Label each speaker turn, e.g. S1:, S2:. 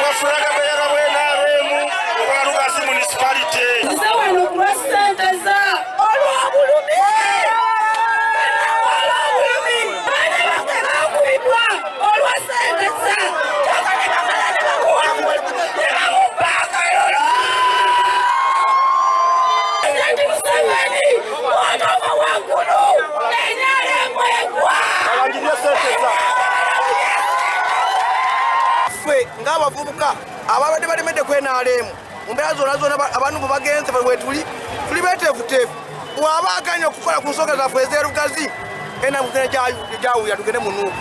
S1: Ba flag bearer bwe NRM owa Lugazi Municipality.
S2: Nze wano ku lwa ssente za olw'obulumi olw'obulumi baana bange bakubibwa olwa ssente za kyokka ne bamala ne bamuwangula ne bamubba akalulu. Pulezidenti Museveni, bw'otoova waggulu, NRM egwa.
S1: Balangirire sente za
S3: Ffe ng'abavubuka ababadde balemedde ku NRM mu mbeera zonna zonna, abantu bwe bagenze, fe wetuli tuli beteefuteefu. Bw'aba aganye okukola ku nsonga zaffe ez'erugazi, NRM gyawulira, tugende mu NUP.